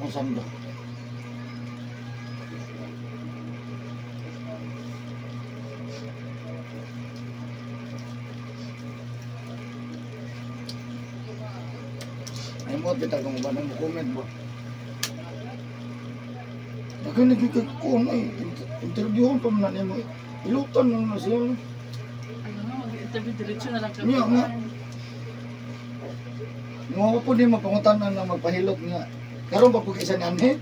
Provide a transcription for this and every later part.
Akong sando. Ay mo kita kung ba nang comment ba. Daghan na gyud kay ay interviewon pa man na nimo. Ilutan mo na siya. Ano nga, mag-interview, diretso na lang kami. Niya nga. Mo po ni mapangutan na magpahilot nga. Karon pa po kaysa nanhi.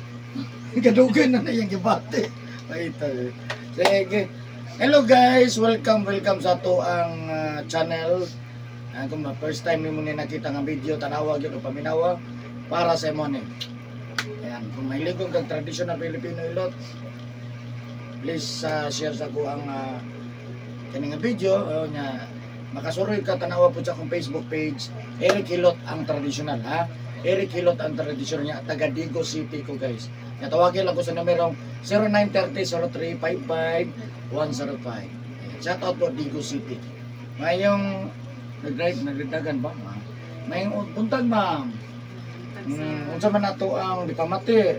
Kadugay na na iyang gibate. Ay ito. Sige. Hello guys, welcome welcome sa ato ang channel. Kung ma first time nimo ni nakita nga video, tanawa gyud o paminawa para sa imo ni. Ayan, kung mahilig kag traditional Filipino hilot, please share sa ko ang kani nga video nya makasuroy ka tanawa po sa akong Facebook page, Eric Hilot ang traditional ha. Eric Hilot ang traditional niya, taga Digo City ko guys. Nya tawagin lang ko sa numerong 0930 0355 105. Ayan, shout out po Digo City. Mayong nag-drive nagdagan ba? Ma'am? Mayong buntag ma'am. Unsa man nato ang gipamati?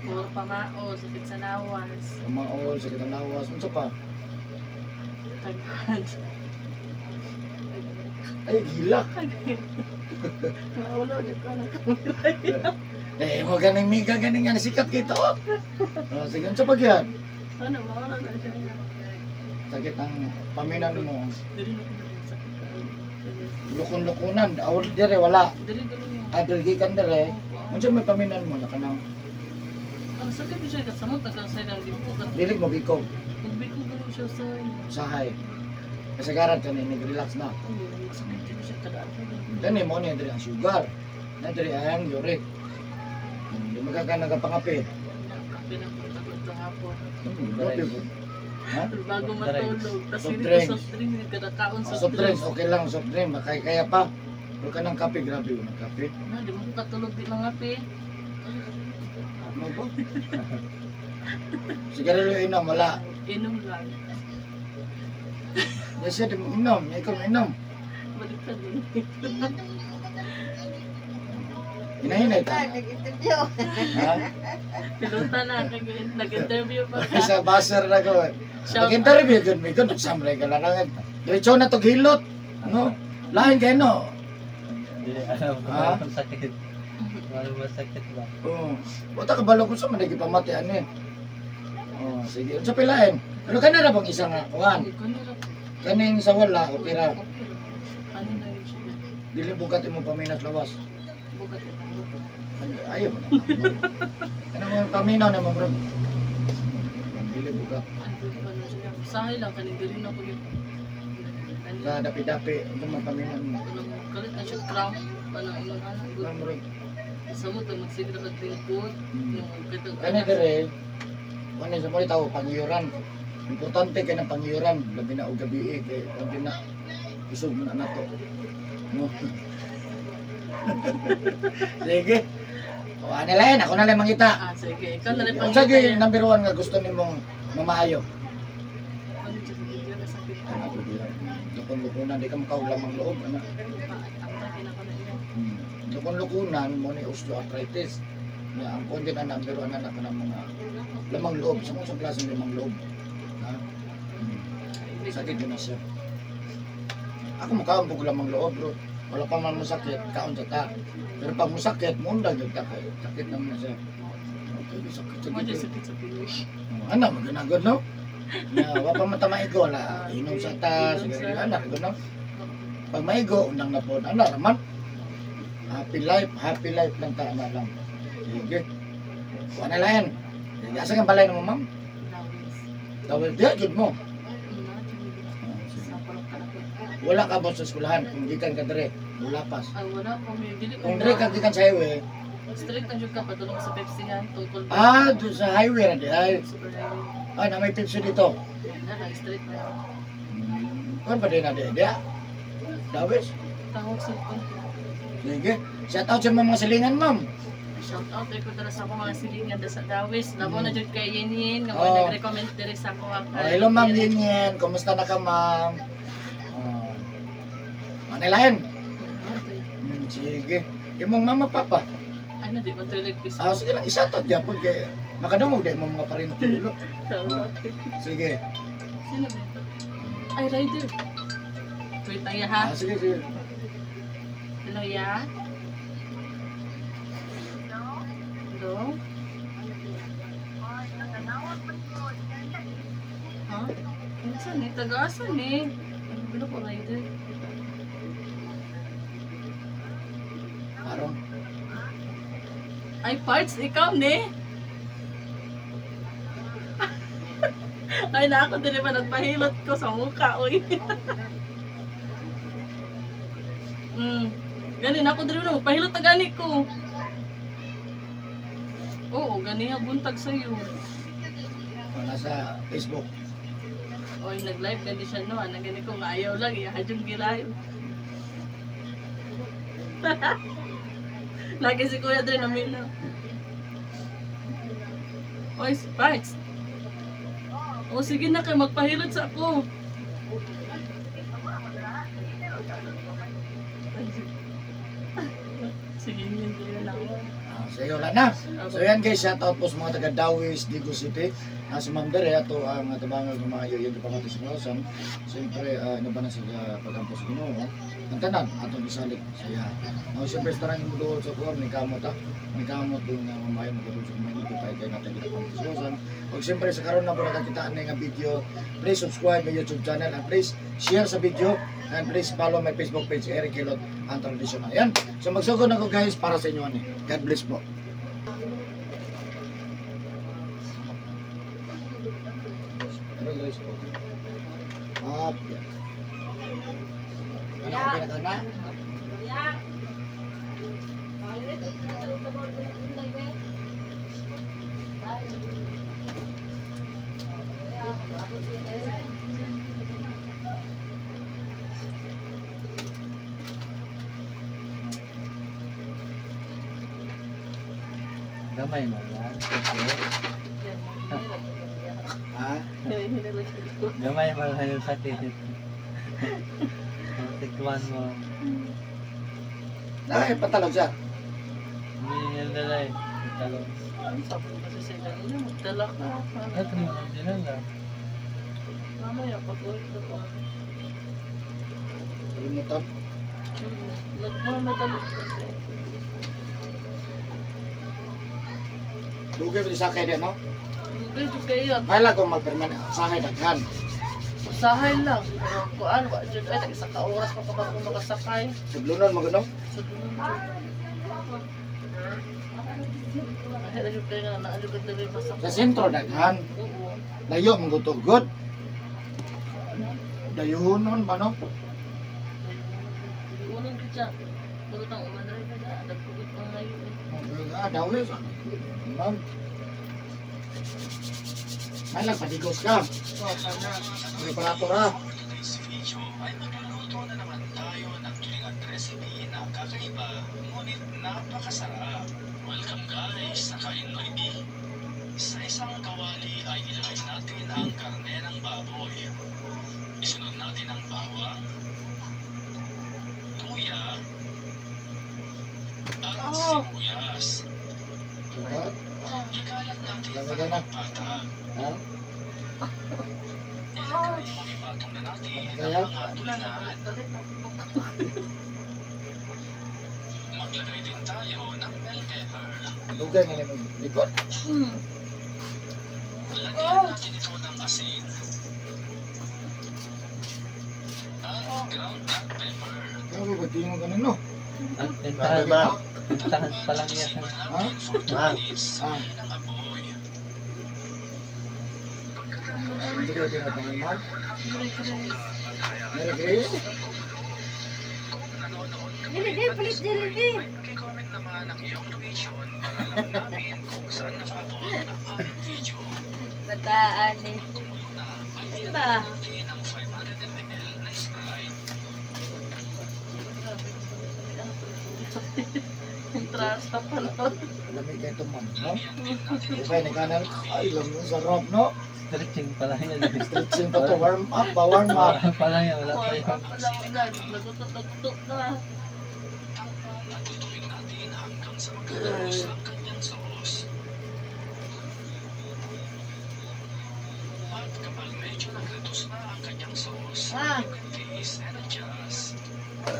Puro pamao, sakit sa lawas. Pamaol, sakit ang lawas, unsa pa? Taghad. Ay gilak. Maulo, di ko na kamera. Eh, mo ganing miga ganing yan sikat kita oh. Oh, sige, unsa pa gyud? Ano, maulo na siya. Sakit ang paminan mo. Dili na ko sakit ka. Lukon-lukunan, awol dire wala. Dili dili. Adil gikan dire. Unsa may paminan mo na kanang Ang sakit siya kasamot na sa ilang di ko dili mo bikog Magbiko gano'n siya sa usahay. Kasagaran kani nag-relax na. Sakit din siya kada Dani mo ni diri ang sugar. Na diri ang uric. Di magka nagapangape. Kape na ko tagod hapon. Grabe po. Ha? Bago matulog. Tapos Soft hindi ko drinks. soft drink, hindi kada kaon Oh, soft drinks, okay lang soft drink, makaya kaya pa. Pero kanang kape, grabe yung kape. Na, di mo ko katulog di mga pe. Ano ba? Sigarilyo inom, wala. Inom lang. Yes, di mo inom, ikaw inom. Baliktad din. Hinahinay ta. Nag-interview. Ha? Pilutan na, nag-interview pa ka. Sa buzzer na ko. Nag-interview dun, may gud samre ka lang. Diretso na to hilot. Ano? Lain kayo no. Hindi alam kung Ha? anong sakit. Ano masakit ba? Oo. Wala ka balo kung sa man nagipamati ano eh. Oh, sige. Unsa pilain? Pero kanina ra bang isa nga kuan? Kaning sa wala okay ra. Ano na yun siya? Dili bugat imong paminas lawas. Bugat ito. Ayaw mo na. Ano mo paminaw na mo bro? Dili bugat. Ano siya? Sahay lang, kaning dili na ko yun. Sa dapi-dapi unsa man paminaw mo? Kalit na siya cramp. Ano, ingon ana. Ano bro? Samot ang magsigra ka lingkod. Yung katong Kani dire kani sa mga tao pangiyuran. Importante kay ng pangiyuran labi na og gabi eh, kay labi na kusog man na nato. No. Sige. O ano lang, ako na lang mangita. Ah, sige. Ikaw na lang Unsa gyud number 1 nga gusto nimong mamaayo? Ano siya, sige, sakit. Lukon-lukunan di ka makaulam ang loob ana. Lukon-lukunan mo ni osteoarthritis. Nga ang kundi na number 1 na kanang mga lamang loob sa mga klaseng lamang loob. Ha? Sakit yun na siya. Ako makaon pug lamang loob bro. Wala pa man masakit, kaon sa ta. Pero pag masakit, munda gyud ta kay sakit naman na siya. Okay, sakit sa Mo gid. sakit sa piwi. Ana maginagod no? Na wa pa man ta maigo la inom sa ta, sigarilyo ana gud no. Pag maigo undang na pod ana raman. Happy life lang ta ana lang. Sige. Kuha na lang. Sige, asa kang balay nimo ma'am? Tawel diya jud mo. Wala ka ba sa eskwelahan kung gikan ka dire, wala pas. Ay, wala po. May dili Kung dire ka gikan sa highway, Straight na jud ka padulong sa Pepsi han tungkol ah, doon sa highway ra di ay. Super highway. Ah, na may Pepsi dito. Na lang straight na. Kuan pa din na di diya. Dawis. Tawag sa ko. Sige. Shout out sa mga silingan, ma'am. Shout out ko dara sa akong mga silingan da sa Dawis. Labo na jud kay Yin Yin nga Oh. nag-recommend diri sa ako. Oh, hello ma'am Yin Yin. Kumusta na ka, ma'am? Oh. Manilahin. Sige. Imong mama papa. Ano, di ba tuloy piso? Ah, sige lang, isa to gyapon kay makadungog dai mo mga parin tulo. Sige. Sino ba ito? Ay, rider. Wait lang ya, ha? Ah, sige, sige. Hello, ya? Hello? Ha? Saan eh? Taga-asan eh? Ano ba ko, rider? Aron. Ay, parts, ikaw ni? Ay, na ako din ba nagpahilot ko sa mukha, uy. Mm. Gani na ako diri na magpahilot na gani ko. Oo, gani nga buntag sa iyo. Nasa Facebook. Oy, nag-live gani siya no, ana gani ko nga ayaw lang iya hadyong gilayo. Lagi si Kuya diri na na. Oy, Sparks. O sige na kay magpahilot sa ako. Sige, hindi na lang. Ah, sige, wala na. So yan guys, shout out po sa mga taga Dawis, Digos City. Si Ma'am Dere, ato ang tabangan ng mga yoyo pamati sa Klausan. Siyempre, ano ba na sila pagampo sa Ginoo. Ang tanan, atong isalig sa iya. No, siyempre, sa tanan mo doon sa kuwan, may kamot ha. May kamot yung mamayo mo doon sa kumain dito tayo kay natin kita pamati sa Klausan. O siyempre, sa karon na po nakakitaan na nga video, please subscribe my YouTube channel and please share sa video and please follow my Facebook page, Eric Hilot, ang traditional. Yan. So magsugod ako guys para sa inyo ani. God bless po. Ano guys po? Up. Yan. Ano okay na ka na? Gamay na lang. Okay. Ha? Gamay man lang yung sakit. Tikman mo. Ay, patalog siya. Hindi niya dala eh. Talong. Ang sabi ko kasi sa kanila, magdala ka. At mo lang dinala. Mamaya, pag-uwi ko pa. Kalimutan. Nagmamadali kasi. Dugay ba sa akin no? Dugay, dugay yun. May lang kung magperman sa akin daghan. Usahay lang. Pero kuan, wa jud ay tag isa ka oras pa pa ako makasakay. Suglunon mo gano? So dun jud. Ay, jud kayo nga naa jud diri pa sa Sa sentro daghan. Oo. Layo mong gutugod. Dayuhonon ba no? Unang gid siya. Puro tang umanay ka na, nagpugod pa ngayon. Ah, dawis. Ma'am. May lang padigos ka. So, kana. Preparator ha. Today's video ay magluluto na naman tayo ng tulingan recipe na kakaiba ngunit napakasarap. Welcome guys sa Kain Noybi. Sa isang kawali ay ilagay natin ang karne ng baboy. Isunod natin ang bawang, luya, at Oh. sibuyas. Ikalat natin Lamig na. patag. Ha? Ilagay o ipatong na natin Kaya? ang mga tulingan. Maglagay din tayo ng bell pepper. Dugay nga nimo likod. Lagyan natin ito ng asin. At ground black pepper. Kaya ba tingin ka nino? Ang tintahan Ba? tintahan pa lang yan. Ha? Natin for 2 minutes sa Ah. ng apoy. Hindi ka tinatangan, Mark. Mary Grace? Kung nanonood ka pa rin ng ay paki-comment naman ang iyong location para alam namin kung saan nakaabot ang aming video. Bataan eh. Kumulo na ay Ano ilagay ba? natin ang 500 ml na Sprite. Entrasa pa no. Lamig kayo ito, ma'am. No? Lagyan din natin ito Okay, nagkanan. Ay, lamig. Sarap, no? Stretching pa lang yan. Stretching pa to. Warm up ba? Warm up. Wala pa lang yan. Wala pa Warm yan. up pa lang na. Nagutot-nagutot na. at lutuin natin hanggang sa Magkakaros ang kanyang sauce. At kapag medyo nag-reduce na ang kanyang sauce, you can taste and adjust. At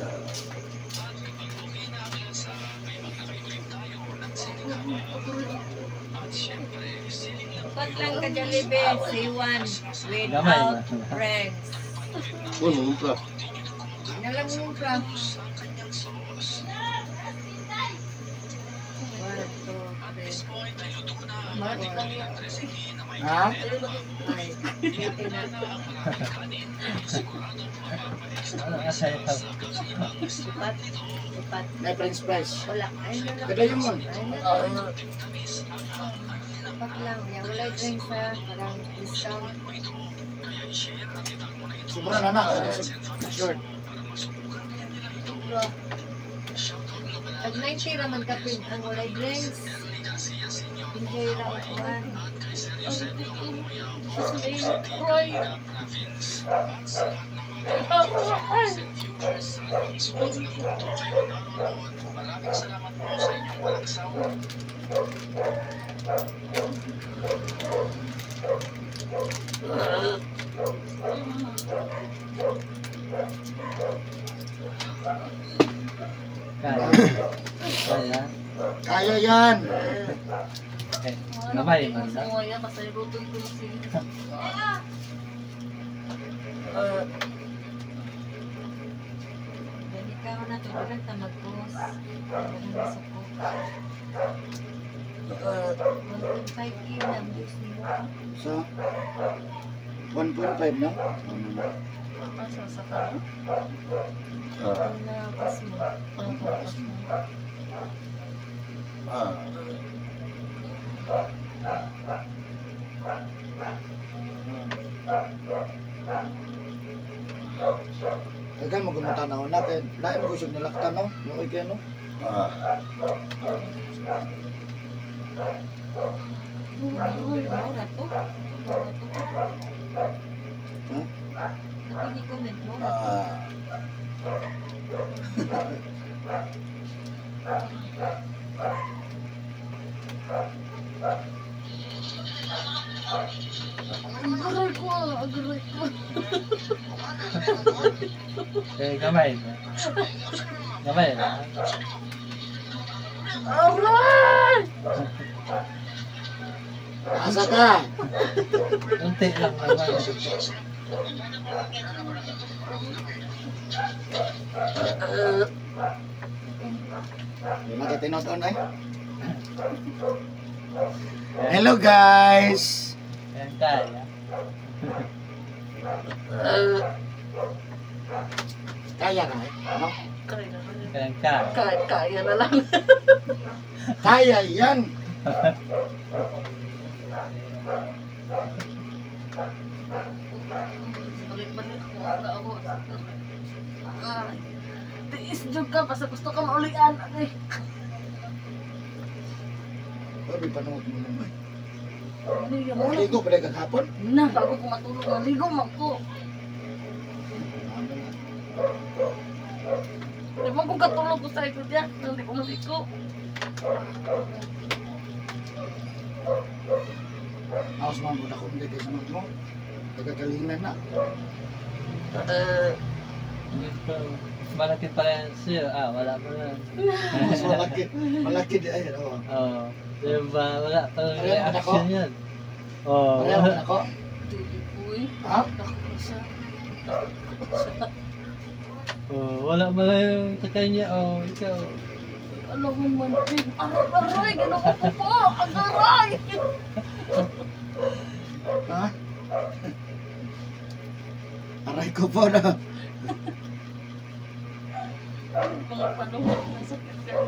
kapag okay na ang lasa, ay maglagay ulit tayo ng siling haba. At syempre, siling Upat labuyo. Lang ka Jollibee, C1 Gamay without ba? friends. Oh, mumpra. Continue na kumuha Ano lang sa mo pra? mag-reduce ang kanyang sauce. 1, 2, At 3, this point ay luto na ang Mahal ating lang tulingan recipe na may Ha? kanela at amoy. 5, Ihanda na ang maraming kanin dahil siguradong mapapa-extra Ano rice kasi ka sa kakaibang sarap Upat. nito. Upat. May french fries. Wala. Ay, na lang. Kadayon mo. Ay, na lang. Konting tamis at ang Upat lang. Ya, wala drink sa parang discount. magustuhan mo ito. Kaya i-share at itag mo na ito Sobra sa na na. mga friends and families Short. mo para masubukan din nila ito. Shoutout nga pala Pag kay 90 raman kapin ang walay drinks. Ernie Garcia Sr. Enjoy ng ra Hawaii upuan. at kay Sir Eusebio Mamuyaw of Mas Cebu may City, cry. Kalinga Province. At sa lahat ng mga viewers and viewers sa anumang sulok ng mundo kayo nanonood, maraming salamat po sa inyong walang sawa Kaya. Kaya. Kaya yan. Eh, gamay man na. Kaya pasayroton ko na siya. Gani ka na to dili ta mag-post. Dili na suko. 1.5K na ang views nimo. So, 1.5 no? Ano na? Asa sa ka? Ang na pas mo. Kagay mo gumutanaw na kay lain mo kusog nilaktan no? Luoy kayo no? Mura to. Mura to. Ha? Ako ni comment mura to. Aray ko, aray ko. Eh, gamay ba? Gamay ba? Aray! Asa ka? Unti lang naman. Di na kay tinuod ay. Hello guys. Ayan, kaya. Kaya ka eh? No? Kaya na. Kaya, kaya. Kaya, kaya na lang. Kaya yan. Balik-balik ko na ako. Ay. Tiis jud ka basta gusto ka maulian. Ay. Sabi panuot mo naman. Ano yung mo? Ligo pa rin kahapon? Na, bago ko matulog, naligo man ko. Di man ko katulog ko sa ikot yan. Hindi ko maligo. Aos man ko ako hindi kay sunod mo. Nagkakalingan na. Ito, malaki pala yan sir. Ah, wala pa na. Mas malaki. Malaki di ay. Oh. Oo. Diba? Wala pa Pareho man ako. reaction yan. Oo. Pareho man ako. Dili ko eh. Ha? Dako ko siya. Oh, wala mo lang yung sa kanya. Oh, ikaw. Alam mo man, eh. Aray, aray, ginoo ko po. Ang aray! Ha? Aray ko po na. Mga panahon, masakit kayo.